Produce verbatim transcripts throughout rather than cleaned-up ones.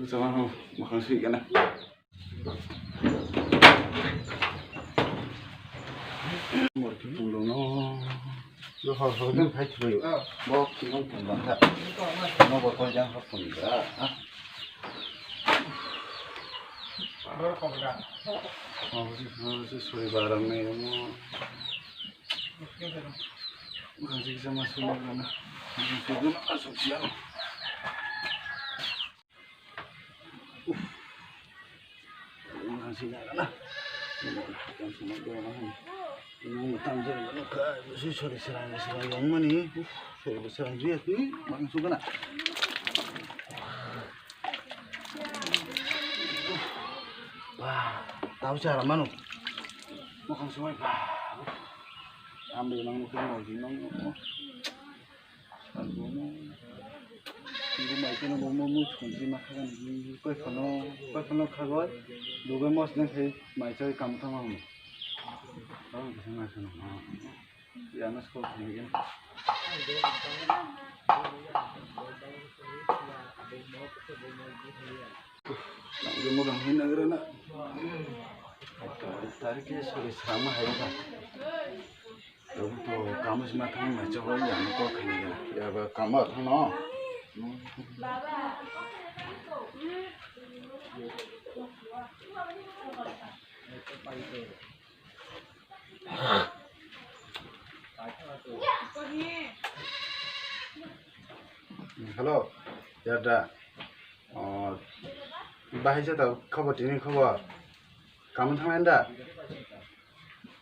Sama ho, makan sih kena. Mor ki pungdung no. Yo hor hor den khai thubui. Bo ki no pungdung kha. No bo koi jang hor pungdung. Suri barang ne mo. Bukan sih sama sih mana. Bukan sih guna asuk siang. Uff. Ini kan sini ada lah. Ini kan sini ada lah. Ini mau tampil mana ka, si sori serang serang yang mana ni? Uff, sori serang dia tu, bang suka nak. Wah, tahu cara mana? Makan semua, wah. Ambil mang mungkin mau di mang. Bo mai kheno bo mo muchung si ma khagan, koi phano, koi phano khagoi, dugai mos den khai mai chai kam thangma hwnwi. Tamo kisa ma kheno. Yana sko thangin. Nangde mo rang hin nagra na. Tari, tari ke sori sama hai ba. Abo to kamo sima thang mai chawai ya, ano kok khaina gana. Ya ba kamo thang no. Hello, ya da. Oh, bahai sa ta khobor tini khobor. Kamo thang da.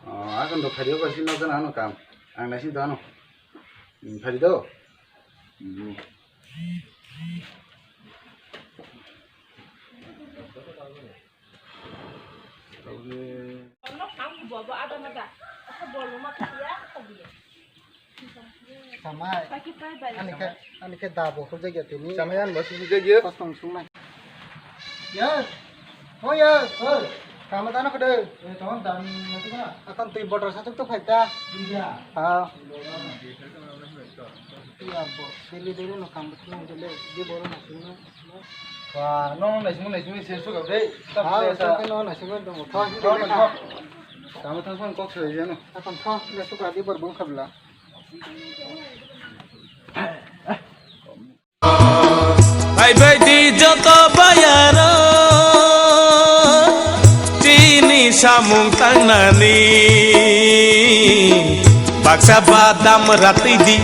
Oh, akon do phari ba sino gana ano kam. Ang nai sin do ano. Hmm, phari do. Hmm. Samai. Ani ke, ani ke da bo hujai ya tini. Samai an bo hujai ya. Kosong sungnai. Yes. Oh yes. Oh. Kama tano kede. Eh, tong dan mati kana. Akan tui botor satu tu faita. Iya. Ah. Iya bo. Dili dili no kam betul dili. Di boro na sini. Wah, no, no, naisingmo, naisingmo, se suka, bre. Ah, sa. Tamo thang thang kok soi jano. Akan thang, le suka di bar bung khabla. Hai bai di joto bayaro. Chini samung tangnani. Baksa ba dam ratidi,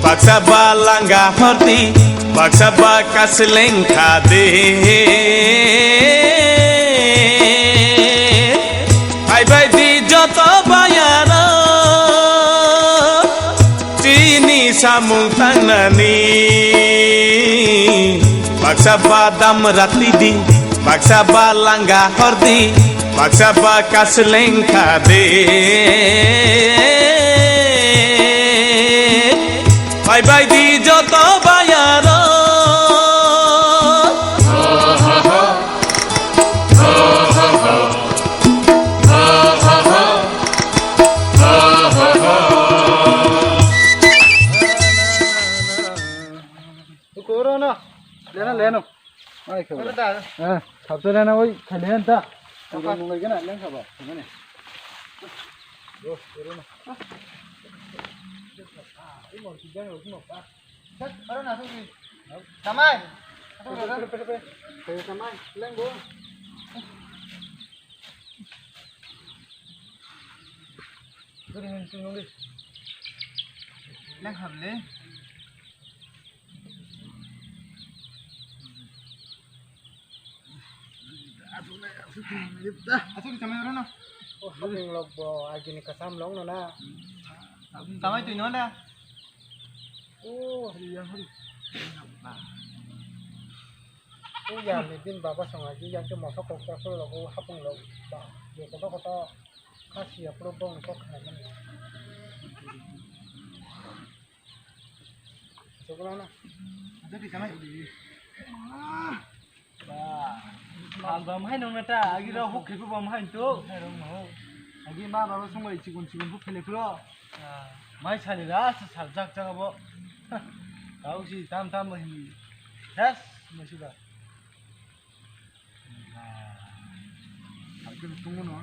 baksa ba langa hordi, baksa ba kasleng khade. Hai bai di joto bayaro, chini samung tangnani. Baksa ba dam ratidi, baksa ba langa hordi, baksa ba kasleng khade. Bai bai di joto bayaro. Koro no, leno leno. Ai koro. Koro da. Eh, sabto leno oi, khale enta. Apa? Koro no lagi na, leng kaba. Mana? Yo, koro no. Ini mau kijang lo, ini mau apa? Sat, para na sini. Samai. Samai, leng go. Guri hin sing nungri. Nang hamle. Asuk ni samai oro no. Oh, haping lok bo, agini kasam long no na. Samai tui no da. Oh, iya hari. Uya ni din baba song agi yang ke moso kok kok lo hapung lo ba. Ye koto koto khasi ya pro bong kok khana mani. Coba na. Ada di sana. Ba. Sal bam hai nong na ta, agi ra hok khe bam hai to. Agi ma baba song bai chigon chigon hok khele kro. Mai sali ra sa sal jak jak abo. Tau si tam tam hin. Yes, mai si ba. Sal khe tungo no.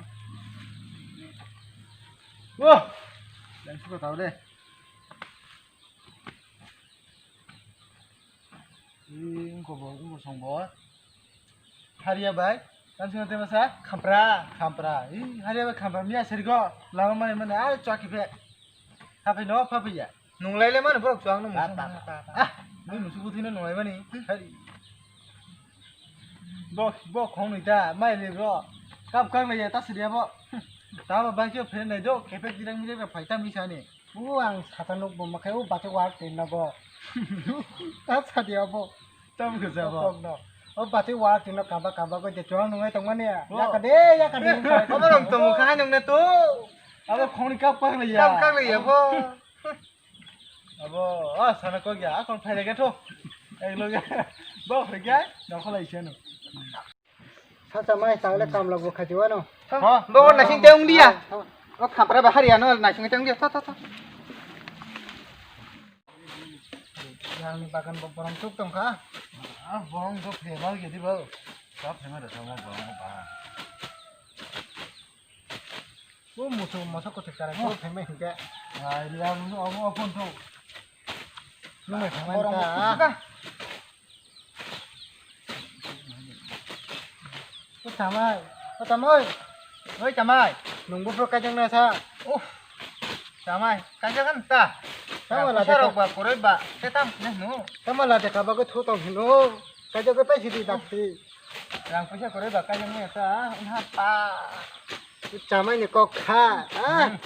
Wo. Lai si ba tau de. Ih, wngkha bo, wngkha song bo. Hariya bai, tamsing tei masa? Khampra. Khampra. Ih, hariya bai khampra miya sarigo. Lama mani mani, ah, chwaki phe. Hapai no, hapai ya. Nung lai lai mani borok chwang no. Ta, ta, ta, ta. Ah, nung musu buthi no nung lai mani. Hari. Bo, bo khong nui ta, mai le bro. Kap kang lai ya, ta sariya bo. Ta ba bai khe phe nai do, kepek dirang dirang phai ta mi sani. O ang sata nuk bo makai o bati war tin nogo. Ta sadi abo. Tam khe jabo. Kok no. O bati war tin no kaba kaba ko je chwang nungai tong mani. O. Yaka de, yaka de. Abo rong tong kha nung na to. Abo khoni kap kak le ya. Kap kak le ya bo. Abo, ah, sana ko ya, akon phai le ga tho. Ek loge. Bo phai ga, no kholai se no. Sacha mai tangla kamla bo khati wano. Bo nasing te ung dia. O khampra bahari ano nasing te ung dia. Tho, tho, tho. Yang ni bagan bo borom tuk tong kha. Ah, borom to phebal gedi bo. Sab phema da sama borom ba. O musu masa ko tekara ko phema hinga. Ai la mu o mo pon to. Nung mai phema ta. O chamai, o chamai. Oi chamai. Nungbo pro kajang na sa. Oh. Chamai, kajang kan ta. Tamo la rok ba koroi ba. Te tam ne nu. Tamo la te kaba ko thu tong hino. Kajang ko pai sidi dakti. Rang puisa koroi ba kajang ne ta. Unha pa. Chamai ni kok kha. Ah.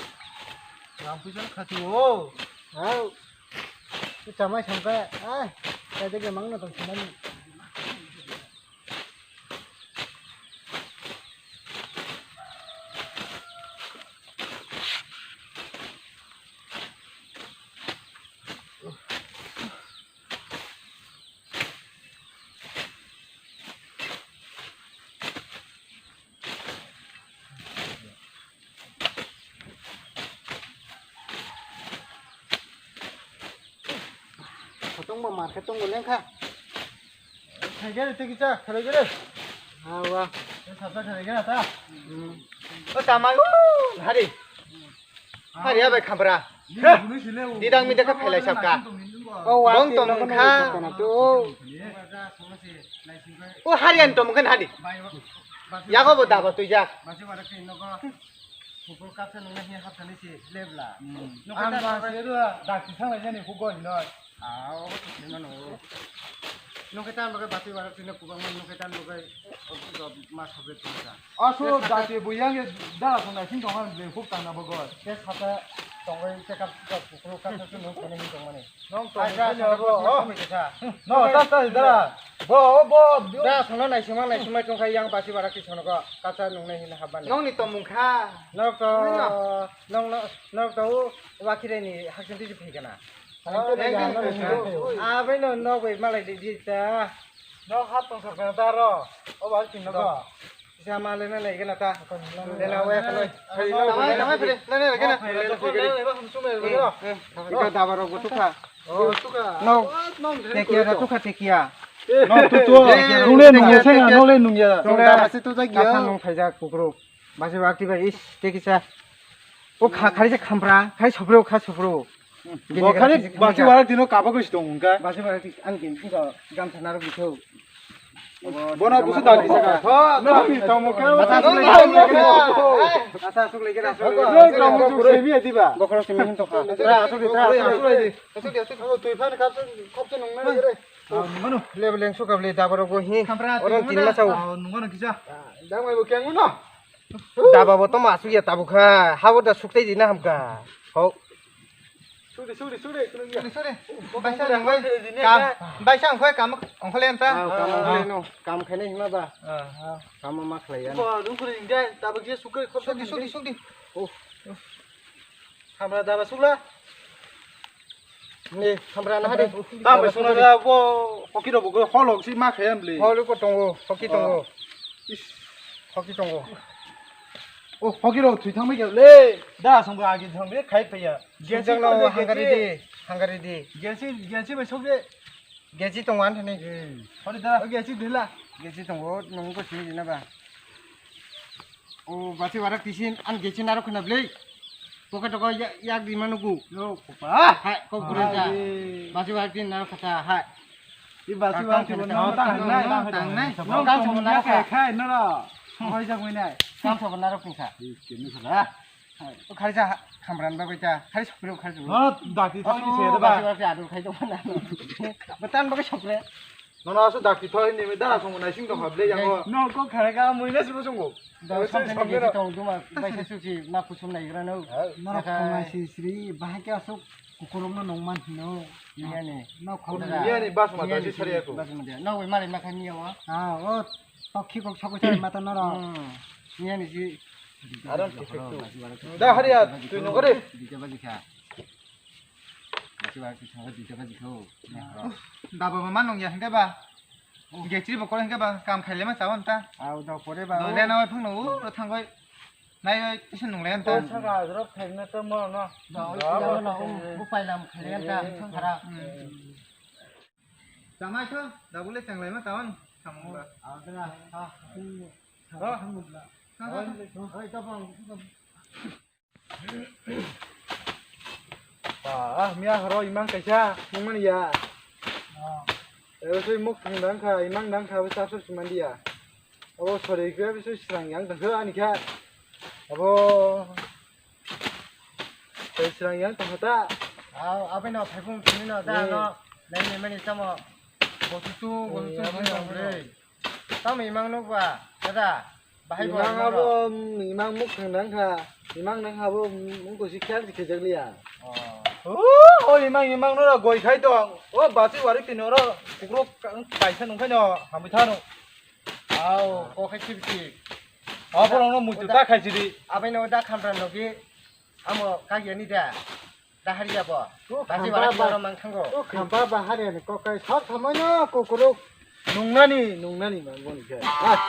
Rang puisa khati o. Au. Chamai sangka. Ah. Kajang ke mangno tong sinani. Khotong bo mar khe tongo lengkha. Khaigere tei kisa khaigere. Awa. Tei sabsa khaigere ta. Hmm. O chamai o hari. Hari abai khampra. Didang mi dekha phailai sabka. O wa bong tong kha. O hari an tong khan hari. Yago bo daba tuijak. Basi wara khe nogo. Kupur kapsa nungna hiya hapsani se lebla. Hmm. Nokhe ta nungna se ro dak tisang lai jani kugo hinoi. Ah, obo to se mano. Nokhe ta nokhe bati wara tino kubang man nokhe ta nokhe obo to mas hobe tisa. Aso dati bo yang ye dara song nai sing tong han le huk tang na bo go. Ke sata tongoi ke kap kap kupur kapsa se nung kone hin tong mani. Nong to. Aja, sini sana bo, bo, oh. Sini kita. No, tas, tas, dara. Bo, bo, bo. Da, sana naisima, naisima tongkha yang basi bara ki sana ko. Kasa nungnai hina habani. Nong ni tomung kha. Nok to, nong no, nok to, wakire ni haksin tisi phikana. Oh, yang yang yang yang. Abai no, nok bai malai di di ta. Nok hat tong sakana daro. O bar kin nok. Jama le na nai gana ta. Le na we kalo. Tamai, tamai, pere, le, le, le, gana. Ika dabar rok butuk kha. No, tekia da tukha tekia. No, tu tu. Rule nungya saya, no le nungya. Tongra masi tu jagya. Kasa nung phaijak kukruk. Basi wakti bai is tekisa. O kha khari se khampra, khari sopro, kha sopro. Bo khari basi wara tino kaba ko sitong unka. Basi wara ti ang kin ko gam thanaro bitho. Bono busu da bisa ka. Tho, no mi tomo ka. Asa asuk lai kena. Asa asuk lai kena. Noi tomo busu semi diba. Bokoro semi hin to kha. Tra asuk tra asuk lai di. Asuk asuk. Tui phan khap khap nung na re. Mano. Le beleng sukab le dabar go hi. Oro tin ma sao. Nung no kisa. Dang mai bo keng no. Daba bo to ma asuk ya tabukha. Habo da suktai di na hamka. Ho. Suri, suri, suri, suri, suri. Suri, suri. Baisa nang bai. Kam, baisa ang khoi kam, ang khole anta. Ah, kam ang khole no. Kam khaina hima ba. Ah. Kam ma khlai ya. Bo, nung kuri india, tabuk je sukri khop. Sukri, sukri, sukri. Oh. Hamra daba sukla. Ni, hamra na hari. Daba sukla bo, hoki ro bo, holok si ma khayam le. Holok ko tongo, hoki tongo. Hoki tongo. O hoki rok thwi thangbai khe le. Da songbo agi thangbai khai phaiya. Sujak no hangari di, hangari di. Gesi, gesi bai sokde. Gesi tongo an thani. Hori da. O gesi dila. Gesi tongo, nung ko sini dina ba. O basi warak tisin an gesi naro khna blei. Poke toko yak di manuku. Yo, kopa. Hai, kok kurang ta. Basi warak tin naro khata, hai. Di basi warak tin naro khata. Tangnai, tangnai. Nong kan sama naro khai, khai naro. Hoi jak mui nai. Kan sama naro khungsa. Kini sala. Hai, o khari sa khamran ba bai ta. Khari sokri khari sokri. No, dakti thok ni se da ba. Basi warak tin adu khai to mana. Betan ba sokre. Nono aso dakti thoi ni dara songo naising tong hable yango. No ko khare ka mui na sibo songo. Da samthang ni tong duma bai sa suki ma kusum nai gra no. Norok khongnai sri sri bahai ke asuk kukurung no nong man hino. Niya ni. No khong niya ni bas ma da si sari aku. Bas ma da. No bai mari ma kha niya wa. Ah, o tokhi kok sokoi sari mata norok. Niya ni si. Aron kifik tu. Da hariya tui nongore. Dija baji kha. Basi ba ki thangba dita baji kho. Daba ba manung ya hingke ba. Gechri bo kore hingke ba kam khaile ma chawan ta. Au da kore ba. Dole na phang no u ro thangoi. Nai oi tisa nung le ta. Saka drop thai na to mo no. Da oi ya na u bu pai lam khaile ta thang khara. Chamai kho da bule changlai ma chawan samung ba. Au da ha. Oi ta pang. Ah, miya horo imang kaisa nungmani ya. Ebo soi muk thang dang kha, imang dang kha, abo chap chap simandi ya. Abo sori khe abo soi srang yang tang kha ani kha. Abo soi srang yang tang kha ta. Au, abai no phaipung thini no da no. Nai nai mani tamo. Bosu chu, bosu chu, bosu chu. Tamo imang nuk ba, dada. Bahai bo imang abo, imang muk thang nang kha. Imang nang abo mung to si khyang si khejak liya. Oh, oh, imang, imang no goi khai tong. O basi wari tini oro kukruk kaisa nung khai no hamui thano. Au, ko khai sibiti. Abo rong no muitu ta khai sidi. Abai no da khamran logi. Amo kagiyani da. Da hariya bo. Basi bara khampa ba, kiyoro mang thango. O khampa ba hariya ni kokai sor thamai no kukuruk. Nungnani, nungnani mang boni khe. Ah.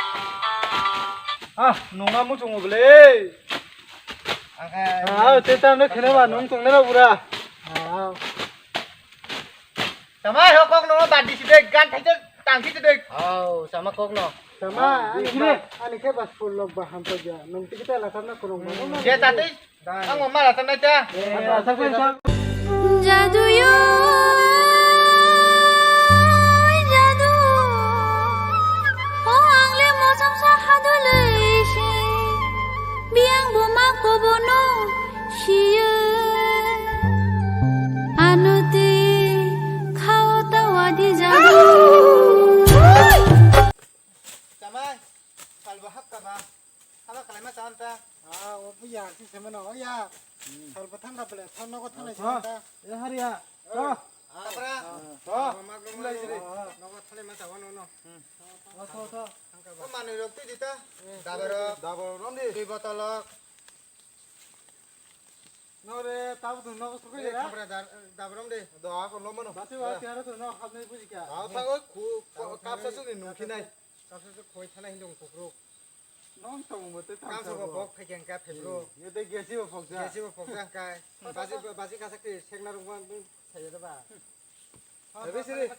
Ah, nungna muchungo bole. Angkhe. Ah, te ta no khene ba nung tongnai ba bura. Ah. Tama ho kok no ba disi de gan thai tang thai de. Au, sama kok no. Tama ani khe ba sul lok ba ham to ja. Nung tikita la tharna kurung ba. Je ta tei. Ang mama rasa nai ta. Jadu yo, jadu. O ang le mosam sa hadu lei se. Biang bo ma ko bo no siye. Anuti khao ta wadi jadu. Chamai, salbo hakka ba. Haba kalai ma chan ta. Ah, o buya si semano, o ya. Salbo thang da bele, thang nogo thang nai chan ta. E hariya. To. Kapra. To. Nogo thang nai ma chan no no. To, to, to. Ko manui rok twi di ta. Dabaro. Dabaro rom di. Twi botolok. Nore tabu tu nogo sokoi jera. Kapra dabarom de. Do ako lomano. Basi wa tiara tu no khapnai bujika. Tao thango ku kapsa suni nungkhinai. Kapsa su khoi thana hindong kukruk. Nong tong mo te tang. Kapsa bo bok phai keng ka phebro. Ye de gesi bo phokja. Gesi bo phokja kai. Basi basi kasak ti sekna rungwan bun saya de ba. Besi de.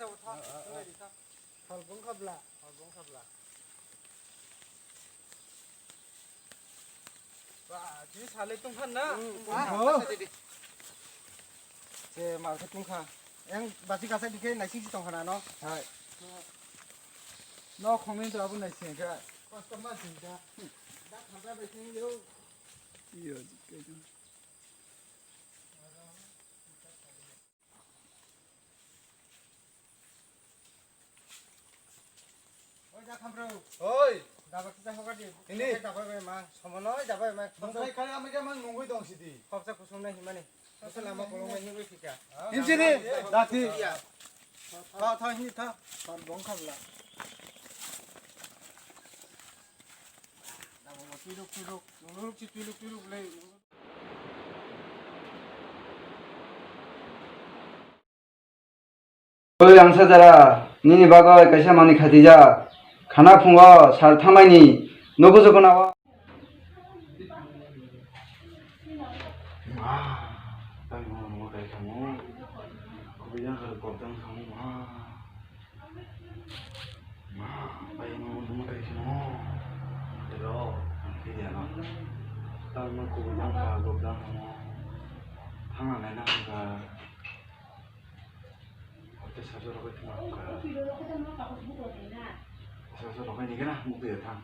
Hal bung khabla. Hal bung khabla. Ba, ji sale tong khan na. Hmm, ah, oh. Sale di. Se mar khe tong kha. Yang basi kasa dikhe naising si tong kha na no. Hai. No khongni to abu naising kha. Kosto ma sing kha. Da khabra bai sing yo. Iyo, dikhe. Oi, da khamrau. Oi. Daba kisa hogar di. Ini. Daba bai ma. Somono daba bai ma. Bongkai kaya mega mang nungui dong sidi. Khopsa kusum na himani. Khopsa lama kolong ma himui fika. Himsini. Dati. Tha, tha, hini tha. Bong khabla. Daba ma tuiruk, tuiruk. Nunguruk si tuiruk, tuiruk le. Oi, angsa jara, nini bagwi kaisa manwi khatijak. Hana phungo sal thangnaini nugo jogo nao. Ma, tai mo mo kai kamo. Ko yang kar ko dang kamo ma. Ma, pai no dum kai kamo. Ro, ang kiri ano. Tang no kubui dang ka, gob dang kamo. Thang na nai na ka. Hote sajo rogo thang ka. Sajo rogo ni gana, mukti thang.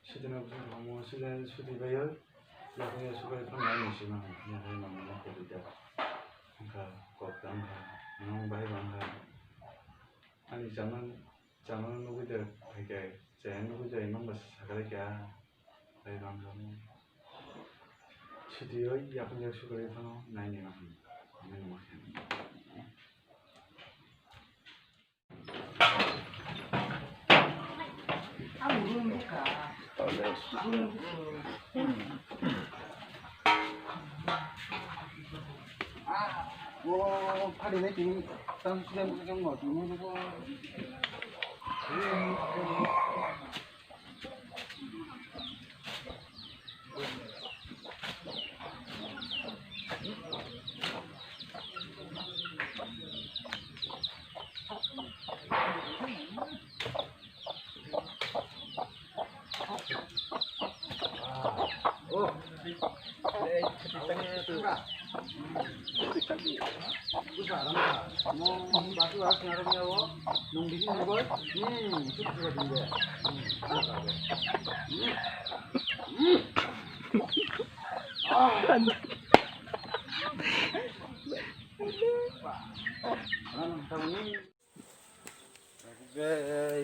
Sudina bwswk rwmani sudai sudi bai o. Yakni sukari phano nai nung sima hwn. Yakni mangma kubui da. Wngkha kok da wngkha. Nwng bai ba wngkha. Ani chamani, chamani nugui da phaikhe, chayang nugui da imang ba sakali kha. Bai ba wngkha. Sudi o yakni sukari phano nai nung hwn. Nai nung hwn.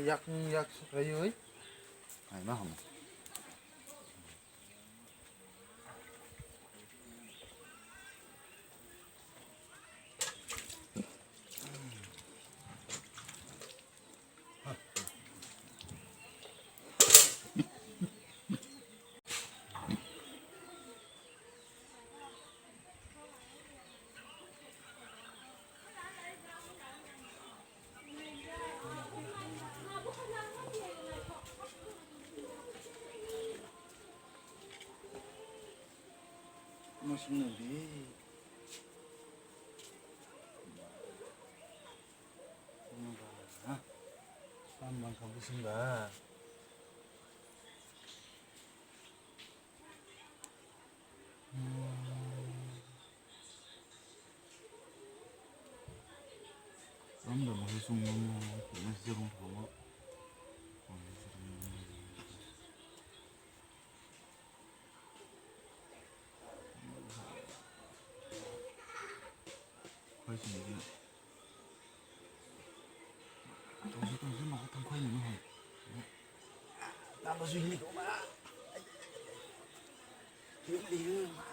Yak yak sukraiwi. Ai ma hamo. Musim nadi. Tam bang kau sing ba. Ram da ma sung ma ma ma ma sung ma ma. Khoi sini dia. Tungsi tungsi mau tangkhoi ni mau. Nang tungsi hini kau ma. Hini hini ma.